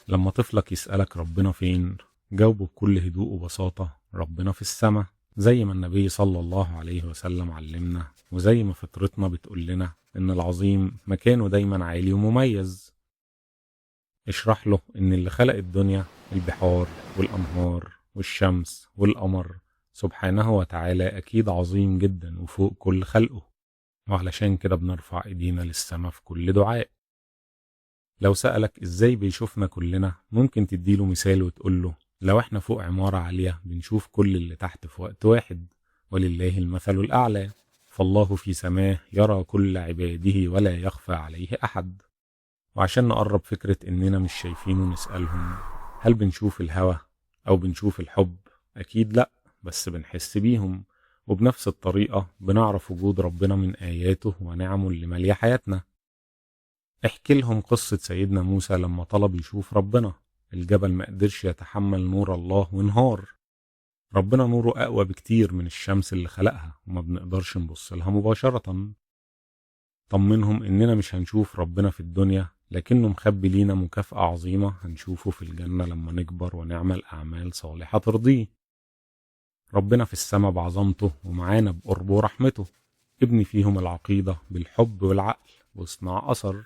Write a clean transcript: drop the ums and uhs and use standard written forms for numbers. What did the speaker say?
لما طفلك يسألك ربنا فين، جاوبه بكل هدوء وبساطة: ربنا في السماء، زي ما النبي صلى الله عليه وسلم علمنا، وزي ما فطرتنا بتقول لنا إن العظيم مكانه دايما عالي ومميز. اشرح له إن اللي خلق الدنيا، البحار والأنهار والشمس والقمر، سبحانه وتعالى أكيد عظيم جدا وفوق كل خلقه، وعلشان كده بنرفع إيدينا للسما في كل دعاء. لو سألك إزاي بيشوفنا كلنا، ممكن تديله مثال وتقوله: لو إحنا فوق عمارة عالية بنشوف كل اللي تحت في وقت واحد، ولله المثل الأعلى، فالله في سماه يرى كل عباده ولا يخفى عليه أحد. وعشان نقرب فكرة إننا مش شايفينه نسألهم: هل بنشوف الهوى أو بنشوف الحب؟ أكيد لأ، بس بنحس بيهم. وبنفس الطريقة بنعرف وجود ربنا من آياته ونعمه اللي مالية حياتنا. احكي لهم قصة سيدنا موسى لما طلب يشوف ربنا، الجبل ما قدرش يتحمل نور الله وانهار. ربنا نوره أقوى بكتير من الشمس اللي خلقها وما بنقدرش نبص لها مباشرة. طمنهم إننا مش هنشوف ربنا في الدنيا، لكنه مخبي لينا مكافأة عظيمة هنشوفه في الجنة لما نكبر ونعمل أعمال صالحة ترضيه. ربنا في السماء بعظمته ومعانا بقربه ورحمته. ابني فيهم العقيدة بالحب والعقل واصنع أثر.